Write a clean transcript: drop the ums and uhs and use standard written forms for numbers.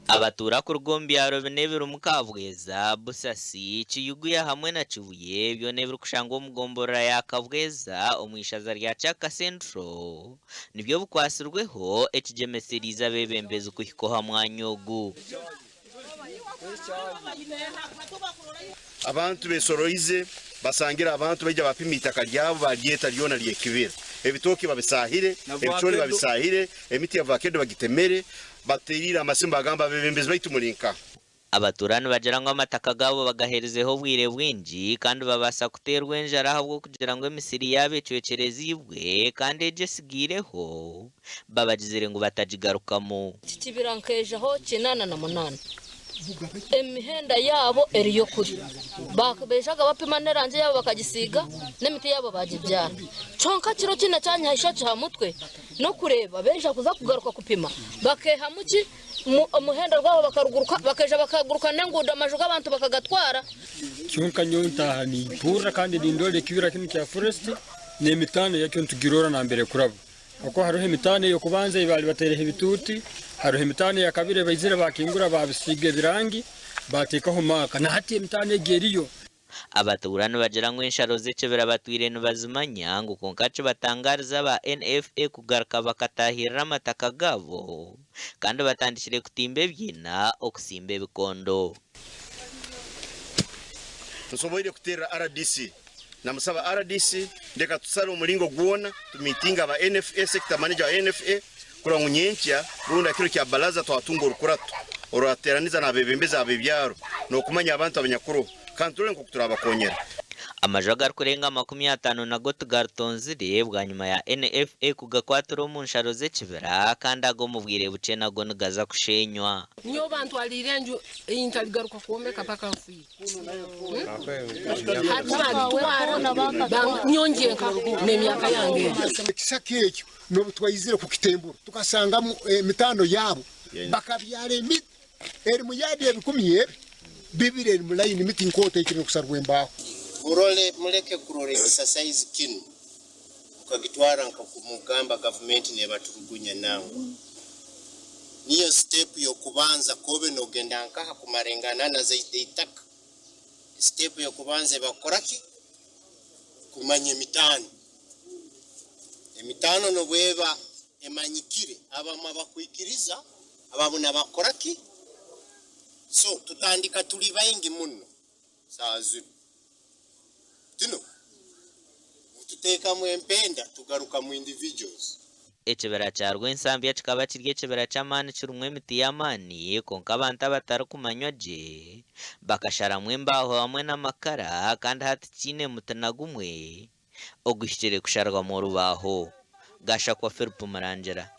Abatuura kuruga omu byaro bina ebirimu Kabweza, Busasi, Kiyuguya hamwe na Kibuye byona ebirikushangwa omu gomborora ya Kabweza omu ishaza rya Kyaka Central nibyo bikwatsirweho ekigyemesereize abeebembezi kuhika oha mwanya ogu. Abantu besoroize, basangire abantu baija bapima eitaka ryabo baryeta ryona ry'ekibira. Ebitooke babisaahire, ebicoori babisaahire, emiti ya vakedo bagitemere, bateeriire amasimu bagamba abebembezi baitu muri nkaha? Abatuura nibagira ngu amataka gaabo bagaheerizeho obwire bwingi kandi babaasa kuteerwa enjara ahabw'okugira ngu emisiri yaabo ecwekyereziibwe kandi egyo etsigaireho babagizire ngu batagigarukamu. Eki kibira nkeejaho 88. Emihenda yaabo eriyo kuri. Baijaga bapima n'erangi yaabo bakagisiiga n'emiti yaabo bagibyara. Kyonka kiro kinu ekyanyiha eishokye aha mutwe n'okureeba baija kuza kugaruka kupima bakeehamu ki? Omuhendo gwabo bakaruguruka bakaija bakaguruka n'enguudo amaju g'abantu bakagatwara. Kyonka nyowe ntaaha nimpurra kandi nindora ekibira kinu kya forest n'emitaano yakyo nitugiroora nambere ekuraba. Ahakuba hariho emitaano ey'okubanza ei baali bataireho ebituuti, hariho emitaano eyakabiri ei baizire baakingura baabisiiga ebirangi baateekaho maaka. Na hati emitaano egi eriyo. Abatuura nibagira ngu ensharo z'ekibira batwire nibazimanya ngu kwonka kibatangaarize aba NFA kugaruka bakataahirira amataka gaabo kandi batandikire kutimba ebiina okusimba ebikondo. Nsoboire kuteerera rdc Namusaba rdc ndeka tusare omuringo gwona tumitinge aba NFA, sector manager wa NFA kurora ngu nyenkya rundi aha kiro kya baraza twatunga orukurato orurateraniza n'abebembezi ab'ebyaro n'okumanya abantu abanyakuroho kandi turore nk'oku turabakonyera. Amaju agarikurenga 50 nago tigarutonzire bwanyima ya NFA kugakwatira omu nsharo z'ekibira kandi aga omu bwire bukye nago nigaza kushenywa. Nyowe bantwariire enju ei ntarigaruka kwombeka paka nfiire. Hati bagitwara nyongyenka n'emyaka yange egi. Ekisaka ekyo n'obu twaizire kukitembura tukasangamu emitaano yaabo bakabyara emiti erimu yaadi ebikumi ebi bibiri erimu layini miti nkooto ekiri n'okusarwa embaaho. Murole, muleke kurora ekisasaizi kinu mukagitwara nkoku mukugamba gavumenti nebaturugunya nangwa. Niyo step yokubanza kobe nogenda nkaha kumara enganana eitaka step yokubanza eba kukoraki? Kumanya emitano. Emitano nobweba emanyikire abamwe abakwikiriza abamwe nabakukoraki? So tutandika turi baingi muno saaha zinu. Tino tuteekamu empenda tugarukamu individuals. Ekibira kya Rwensambya kikaba kiri ekibira ky'amaani kirimu emiti y'amaani, kwonka abantu abatarikumanywa gye bakasharamu embaaho hamwe n'amakara kandi hati tikiine muti na gumwe oguhikire kusharwamu orubaaho. Gashakwa Philip Murangira.